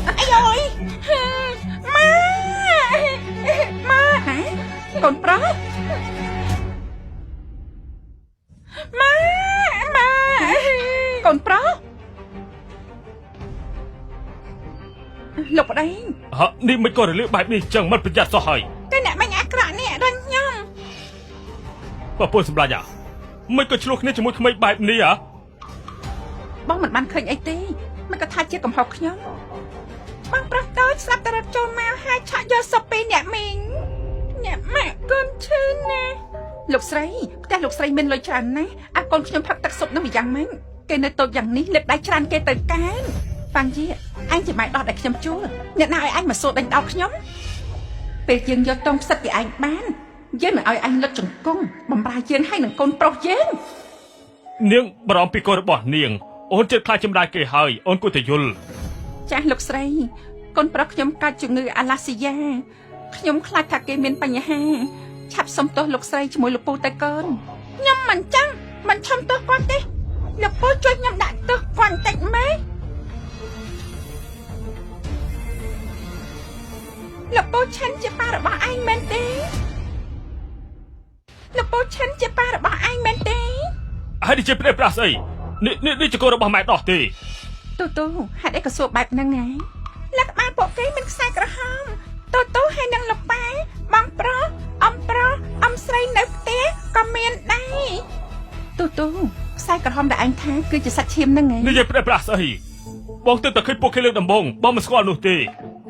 អាយយម៉ាម៉ា ហ៎កូនប្រុស ម៉ាម៉ា កូនប្រុសលោកប្តី ហ៎នេះមិនក៏រលឺបែបនេះចឹងមិនប្រយ័ត្នសោះហើយ តែអ្នកមិញអាក្រក់នេះរញខ្ញុំ ប្រពន្ធសម្លាញ់អាមិនក៏ឆ្លោះគ្នាជាមួយក្មេងបែបនេះហ៎ បងមិនបានឃើញអីទេមិនក៏ថាជាកំហុសខ្ញុំ បងប្រុសតូចស្លាប់តែរត់ចូលមកហើយឆក់យកសុបពីអ្នកមីងអ្នកម៉ាក់កូនឈឺណាស់ លោកស្រីផ្ទះលោកស្រីមានលុយច្រើនណាស់អាកូនខ្ញុំផឹកទឹកស៊ុបនឹងម្យ៉ាងម៉េចគេនៅតូចយ៉ាងនេះលើកដៃច្រើនគេទៅកើនហ្វាងជាអញជាម៉ែដោះដែលខ្ញុំជួលអ្នកណាឲ្យអញមកសួរដេញដោលខ្ញុំពេលយើងយកតងផ្សិតពីឯងបានយើងនឹងឲ្យអញលុតជង្គង់បំរើយើងឲ្យនឹងកូនប្រុសយើង នាងបារម្ភពីកូនរបស់នាងអូនចិត្តខ្លាចចម្ដាយគេហើយអូនគួរតែយល់ ចាស់លោកស្រីកូនប្រុសខ្ញុំកើតជំងឺអាឡាស៊ីយ៉ាខ្ញុំខ្លាចថាគេមានបញ្ហាឆាប់សុំទោសលោកស្រីជាមួយលោកពូទៅកូន ខ្ញុំមិនចឹងមិនឈំទោសគាត់ទេលោកពូជួយខ្ញុំដាក់ទោសគាត់បន្តិចមើលលោកពូឆិនជាប៉ារបស់ឯងមែនទេលោកពូឆិនជាប៉ារបស់ឯងមែនទេ ហើយនេះជាប្រេះប្រាស់ស្អីនេះនេះនេះជាកូនរបស់ម៉ែដោះទេ ទូទូហេតុអីក៏សួរបែបហ្នឹងហ៎ លក្ខបាលពួកគេមានខ្សែក្រហមតូតូហើយនឹងលោកប៉ាបងប្រុសអំប្រុសអំស្រីនៅផ្ទះក៏មានដែរ ទូទូខ្សែក្រហមដែលឯងថាគឺជាសាច់ឈាមហ្នឹងហ៎ នេះជាប្រេះប្រាស់ស្អីបងទើបតែឃើញពួកគេលើកដំបូងបងមិនស្គាល់នោះទេ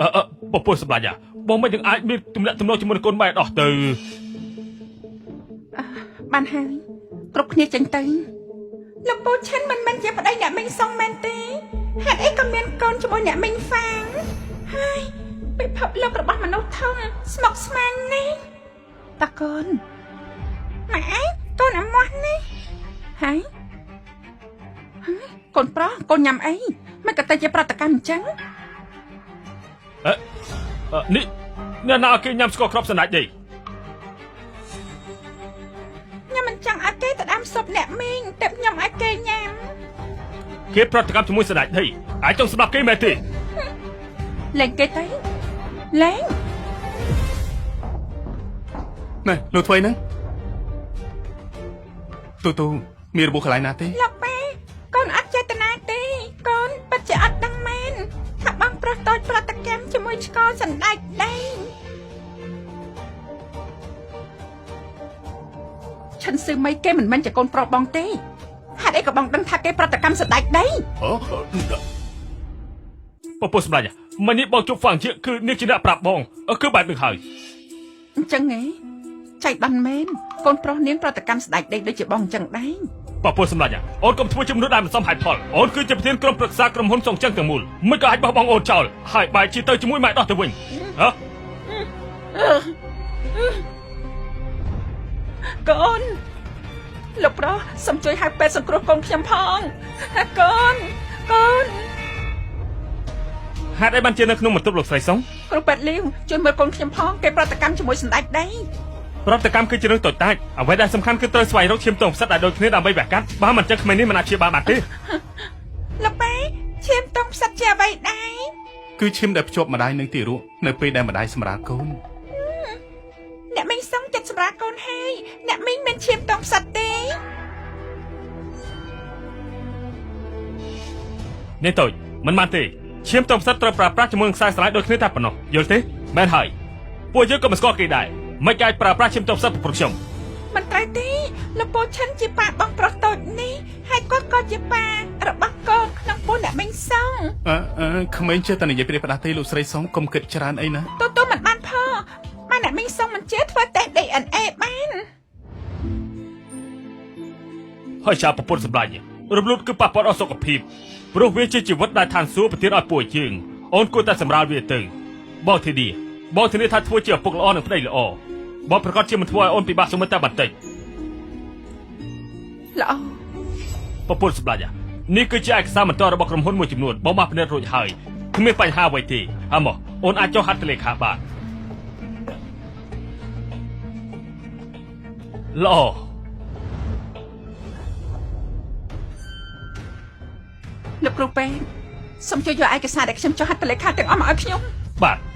អឺអឺប្រពន្ធសម្លាញ់អាបងមិននឹងអាចមានទំនាក់ទំនងជាមួយនឹងកូនម៉ែដោះទៅ បានហើយគ្រប់គ្នាចេញទៅ លោកពូឈិនមិនមែនជាប្តីអ្នកមីងសុងមែនទេហេតុអីក៏មានកូនជាមួយអ្នកមីងហ្វាងហើយពិភពលោករបស់មនុស្សធំស្មុគស្មាញណាស់ តាកូន ម៉ែឯងកូនអាមាស់នេះ ហើយហើយកូនប្រុសកូនញ៉ាំអីមិនក៏ទៅជាប្រតិកម្មអញ្ចឹង អឺអឺនេះអ្នកណាឲ្យគេញ៉ាំស្ករគ្រាប់សណ្តែកទេ ខ្ញុំមិនចង់ឲ្យគេទៅដាំស៊ុបអ្នកមីងតែខ្ញុំឲ្យគេញ៉ាំ គេប្រតិកម្មជាមួយសណ្តែកទេអាចចង់សម្លាប់គេមែនទេ លែងគេទៅលែង ណែលោកធ្វើអីហ្នឹងទូទូមានរបួសកន្លែងណាទេ លោកប៉ាកូនអត់ចេតនាទេកូនពិតជាអត់ដឹងមែនថាបងប្រុសតូចប្រតិកម្មជាមួយឆ្កល់សណ្តែកដី ឈិនស៊ឺមីគេមិនមែនជាកូនប្រុសបងទេហេតុអីក៏បងដឹងថាគេប្រតិកម្មសណ្តែកដី អូ ប្រពន្ធសម្លាញ់មិញនេះបងជួបហ្វាងជាគឺនាងជាអ្នកប្រាប់បងគឺបែបនេះហើយ អញ្ចឹងហ៎ចៃដន្យមែនកូនប្រុសនាងប្រតិកម្មស្ដាច់ដីដូចជាបងអញ្ចឹងដែរ ប្រពន្ធសម្លាញ់អូនកុំធ្វើជាមនុស្សដែលមិនសមហេតុផលអូនគឺជាប្រធានក្រុមប្រឹក្សាក្រុមហ៊ុនសុងចឹងទាំងមូលមិនក៏អាចបោះបង់អូនចោលហើយបែរជាទៅជាមួយម៉ែដោះទៅវិញហ៎ កូនលោកប្រុសសូមជួយហៅពេទ្យសង្គ្រោះកូនខ្ញុំផងកូនកូន ហេតុអីបានជានៅក្នុងបន្ទប់លោកស្រីសុង គ្រូពេទ្យលីវជួយមើលកូនខ្ញុំផងគេប្រតិកម្មជាមួយសណ្តែកដី ប្រតិកម្មគឺជារឿងតូចតាចអ្វីដែលសំខាន់គឺត្រូវស្វែងរកឈាមទងផ្សិតដែលដូចគ្នាដើម្បីវះកាត់បើមិនចឹងក្មេងនេះមិនអាចព្យាបាលបានទេ លោកប៉ាឈាមតង់ផ្សិតជាអ្វីដែរ គឺឈាមដែលភ្ជាប់ម្ដាយនឹងទារកនៅពេលដែលម្ដាយសម្រាលកូន អ្នកមីងសុងចិត្តសម្រាប់កូនហើយអ្នកមីងមិនឈាមតង់ផ្សិតទេ នេះតូចមិនបានទេឈាមទងផ្សិតត្រូវប្រើប្រាស់ជាមួយនឹងខ្សែស្រឡាយដូចគ្នាតែប៉ុណ្ណោះយល់ទេមែនហើយពួកយើងក៏មិនស្គាល់គេដែរមិនអាចប្រើប្រាស់ឈាមទងផ្សិតប្រព្រឹត្តខ្ញុំ មិនត្រូវទេលោកពូឈិនជាប៉ាបងប្រុសតូចនេះហើយគាត់ក៏ជាប៉ារបស់កូនក្នុងពោះអ្នកមីងសុង អឺអឺក្មេងចេះតែនិយាយប្រៀបផ្ដាស់ទេលោកស្រីសុងកុំគិតច្រើនអីណា ទូទូមិនបានផលបានអ្នកមីងសុងមិនជឿធ្វើតេស្ត DNA បាន ហើយចៅប្រពន្ធសម្លាញ់រំលូតគឺប៉ះពាល់ដល់សុខភាពព្រោះវាជាជីវិតដែលឋានសួគ៌ប្រទានឲ្យពួកយើងអូនគួរតែសម្រាលវាទៅបងធានាបងធានាថាធ្វើជាឪពុកល្អនិងប្តីល្អបងប្រកាសជាមិនធ្វើឲ្យអូនពិបាកសុំតែបន្តិច ល្អ ប្រពន្ធសម្លាញ់នេះគឺជាឯកសារបន្តរបស់ក្រុមហ៊ុនមួយចំនួនបងបានពិនិត្យរួចហើយគ្មានបញ្ហាអ្វីទេហើយមកអូនអាចចុះហត្ថលេខាបានល្អ លោកគ្រូពេទ្យ សូមជួយយកឯកសារដែលខ្ញុំចុះហត្ថលេខាទាំងអស់មកឲ្យខ្ញុំ បាទ។